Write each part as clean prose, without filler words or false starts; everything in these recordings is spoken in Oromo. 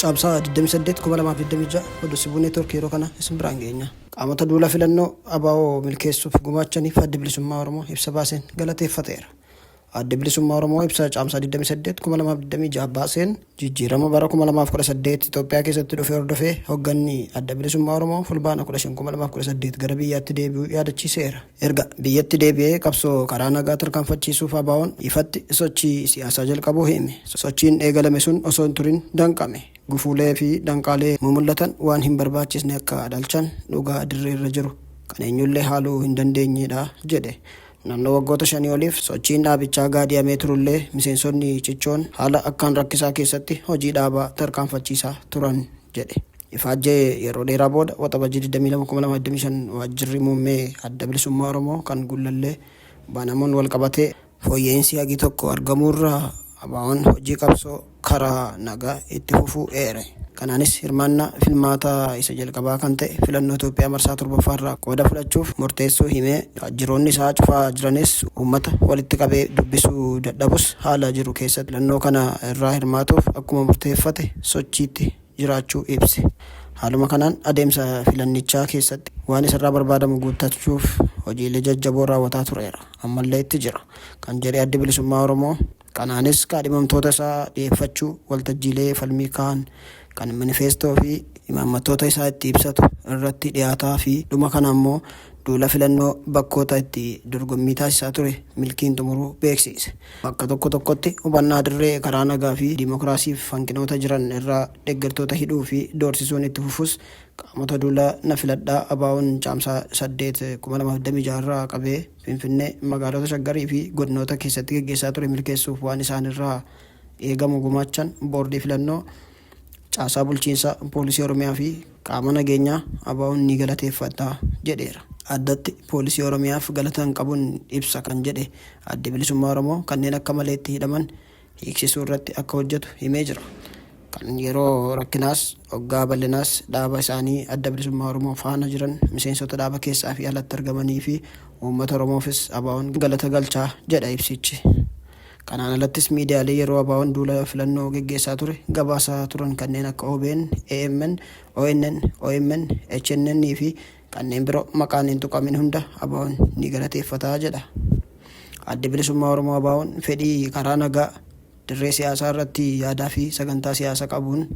Caamsaa 28 2026 oduu Sibuu Neetwoork yeroo kana isin biraan geenya. Qaamota duula filannoo ABO milkeessuuf gumaachaniif Addi Bilisummaa Oromoo ibsa baaseen galateeffateera. Addi Bilisummaa Oromoo ibsa Caamsaa 28, 2026 baaseen jijjiirama bara 2018 Itoophiyaa keessatti dhufe hordofee hogganni Adda Bilisummaa Oromoo Fulbaana 15, 2018 gara biyyaatti deebi'uu yaadachiiseera. Erga biyyatti deebi'ee qabsoo karaa nagaa tarkaanfachiisuuf ABOn ifatti sochii siyaasaa jalqabuu hime. Sochiin eegalame sun osoo hin turin danqame. Gufuulee fi danqaalee mumul'atan waan hin barbaachisne akka dhalchan dhugaa dirreerra jiru kan eenyullee haaluu hin dandeenyedha jedhe. Naannoo waggoota shanii oliif sochiin dhaabichaa gaadi'amee turullee miseensonni cichoon haala akkaan rakkisaa keessatti hojii dhaabaa tarkaanfachiisaa turan jedhe. Ifaajjee yeroo dheeraa booda Waxabajjii 22, 2025 waajjirri muummee Adda Bilisummaa Oromoo kan Gullallee banamuun walqabatee fooyya'iinsi hagi tokko argamuurraa ABOn hojii qabsoo karaa nagaa itti fufuu eere. Kanaanis hirmaannaa filmaataa isa jalqabaa kan ta'e filannoo Itoophiyaa marsaa torbaffaarraa qooda fudhachuuf murteessuu himee, waajjiroonni isaa cufaa jiranis uummata walitti qabee dubbisuu dadhabus haala jiru keessatti filannoo kana irraa hirmaatuuf akkuma murteeffate sochiitti jiraachuu ibse. Haaluma kanaan adeemsa filannichaa keessatti waan isarraa barbaadamu guuttachuuf hojiilee jajjaboo raawwataa tureera, ammallee itti jira kan jedhe Addi Bilisummaa Oromoo, kanaanis kaadhimamtoota isaa dhiyeeffachuu, waltajjiilee falmii kaan kan manifeestoo fi imaammattoota isaa itti ibsatu irratti dhiyaataa fi dhuma kana ammoo duula filannoo bakkoota itti dorgommii taasisaa ture milkiin xumuruu beeksiise. Bakka tokko tokkotti hubannaa dirree karaa nagaa fi dimokiraasiif hanqinoota jiran irraa deggertoota hidhuu fi doorsisuun itti fufus qaamota duula na filadhaa ABOn Caamsaa 8, 2026 irraa qabee Finfinnee, magaalota Shaggarii fi godinoota keessatti geggeessaa ture milkeessuuf waan isaanirraa eegamu gumaachan Boordii Filannoo, caasaa bulchiinsa Poolisii Oromiyaa fi qaama nageenyaa ABOn ni galateeffata jedheera. Addatti Poolisii Oromiyaaf galatan qabun ibsa kan jedhe Addi Bilisummaa Oromoo kanneen akka maleetti hidhaman hiiksisuu irratti akka hojjetu himee jira. Kan yeroo rakkinaas, oggaa bal'inaas dhaaba isaanii Adda Bilisummaa Oromoo faana jiran miseensota dhaaba keessaa fi alatti argamanii fi uummata Oromoofis ABOn galata galcha jedha ibsichi. Kanaan alattis miidiyaalee yeroo ABOn duula filannoo geggeessaa ture gabaasaa turan kanneen akka obn, amn, onn, omn, HNN fi kanneen biroo maqaan hin tuqamin hunda ABOn ni galateeffata jedha. Addi Bilisummaa Oromoo ABOn fedhii karaa nagaa dirree siyaasaa irratti yaadaa fi sagantaa siyaasa qabuun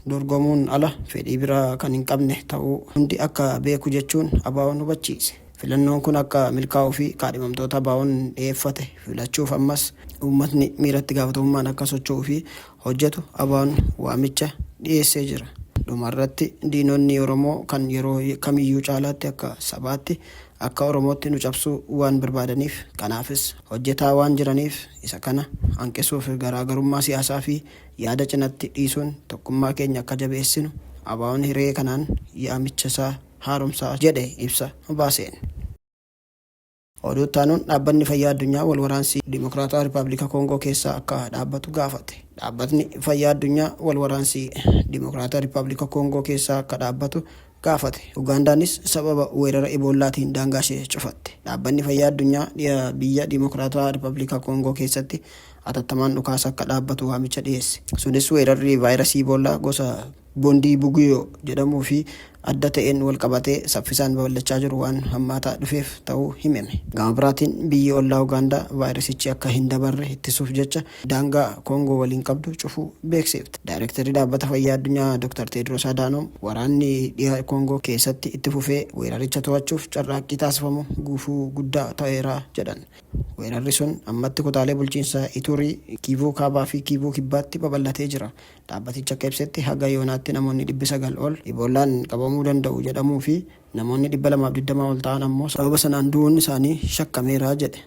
dorgomuun ala fedhii biraa kan hin qabne ta'uu hundi akka beeku jechuun ABOn hubachiise. Filannoon kun akka milkaa'uu fi kaadhimamtoota ABOn dhiyeeffate filachuuf ammas uummatni miira itti gaafatamummaan akka socho'uu fi hojjetu ABOn waamicha dhiyeessee jira. Dhuma irratti diinonni Oromoo kan yeroo kamiyyuu caalaatti akka sabaatti akka Oromootti nu cabsuu waan barbaadaniif kanaafis hojjetaa waan jiraniif isa kana hanqisuuf garaagarummaa siyaasaa fi yaada cinatti dhiisuun tokkummaa keenya akka jabeessinu ABOn hiree kanaan yaamicha isaa haaromsa jedhe ibsa baaseen. Oduu itti aanuun Dhaabbatni Fayyaa Addunyaa wal waraansi Dimokiraatawaa Rippaabilika Koongoo keessaa akka dhaabbatu gaafate. Dhaabbatni Fayyaa Addunyaa wal waraansi Dimokiraatawaa Rippaabilika Koongoo keessaa akka dhaabbatu gaafate. Ugaandaanis sababa weerara Iboollaatiin daangaashee cufatte. Dhaabbanni Fayyaa Addunyaa dhiha biyya Dimokiraatawaa Rippaabilika Koongoo keessatti atattamaan dhukaasa akka dhaabbatu waamicha dhiyeesse. Sunis weerarri vaayirasii Iboollaa gosa Bondii Buguyoo jedhamuu fi adda ta'een walqabatee saffisaan babal'achaa jiru waan hammaataa dhufeef ta'uu himeme. Gama biraatiin biyyi ollaa Ugaandaa vaayirasichi akka hin dabarre ittisuuf jecha daangaa Koongoo waliin qabdu cufuu beeksiifte. Daayrektarri Dhaabbata Fayyaa Addunyaa Dr. Teedroos Adaanoom waraanni dhiha Koongoo keessatti itti fufee weeraricha to'achuuf carraaqqii taasifamu gufuu guddaa ta'eera jedhan. Weerarri sun ammatti kutaalee bulchiinsa Iturii, Kiivuu Kaabaa fi Kiivuu Kibbaatti babal'atee jira. Dhaabbatichi akka ibsetti haga yoonaatti namoonni 900 ol Iboollaan qabamuu danda'u jedhamuu fi namoonni 220 ol ta'an ammoo sababa sanaan du'uun isaanii shakkameera jedhe.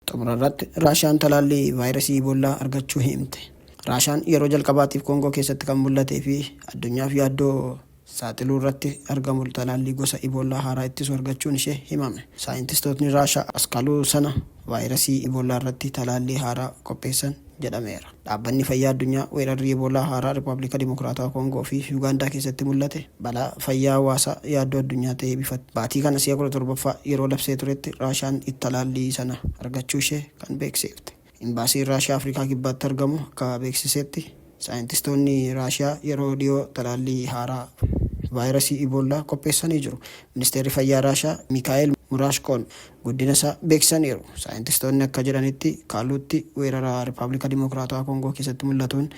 Xumurarratti Raashiyaan talaallii vaayirasii Iboollaa argachuu himte. Raashiyaan yeroo jalqabaatiif Koongoo keessatti kan mul'atee fi addunyaaf yaaddoo saaxiluurratti argamu talaallii gosa Iboollaa haaraa ittisu argachuun ishee himame. Saayintistootni Raashaa askaluu sana vaayirasii Iboollaa irratti talaallii haaraa qopheessan jedhameera. Dhaabbanni Fayyaa Addunyaa weerarri Eboolaa haaraa Rippaabilika Dimokiraatawaa Koongoo fi Yugaandaa keessatti mul'ate balaa fayyaa hawaasaa yaaddoo addunyaa ta'ee bifa baatii kana si'a 17ffaa yeroo labsee turetti Raashaan talaallii sana argachuu ishee kan beeksiifte. Imbaasiin Raashiyaa Afrikaa Kibbaatti argamu akka beeksisetti. Saayintistoonni Raashiyaa yeroo dhiyoo talaallii haaraa vaayirasii Iboolaa qopheessanii jiru. Ministeerri Fayyaa Raashiyaa Mikaa'el Muraashkoon guddina isaa beeksisaniiru. Saayintistoonni akka jedhanitti Kaaluutti weerara Rippaabilika Dimokiraatawaa Koongoo keessatti mul'atuun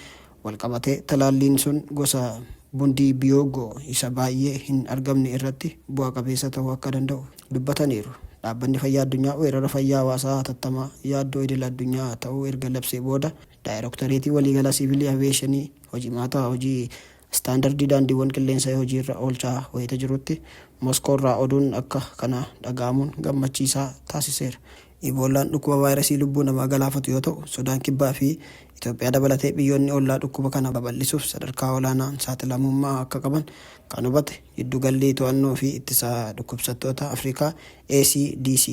walqabatee talaalliin sun gosa Bundibiyoogo isa baay'ee hin argamne irratti bu'a qabeessa ta'uu akka danda'u dubbataniiru. Dhaabbanni Fayyaa Addunyaa weerara fayyaa hawaasaa hatattamaa yaaddoo idil-addunyaa ta'uu erga labsee booda Daayiroktareetii Waliigalaa Siivilii Aviyeeshinii hojimaata hojii istaandardii daandiiwwan qilleensa hojiirra oolchaa wayita jirutti Moskoorraa oduun akka kanaa dhaga'amuun gammachiisaa taasiseera. Iboollaan dhukkuba vaayirasii lubbuu namaa galaafatu yoo ta'u, Sudaan Kibbaa fi Itoophiyaa dabalatee biyyoonni ollaa dhukkuba kana babal'isuuf sadarkaa olaanaan saaxilamummaa akka qaban kan hubate Jiddugalli To'annoo fi Ittisa Dhukkubsattoota Afrikaa, ECDC,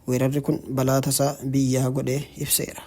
weerarri kun balaa tasaa biyyaa godhee ibseera.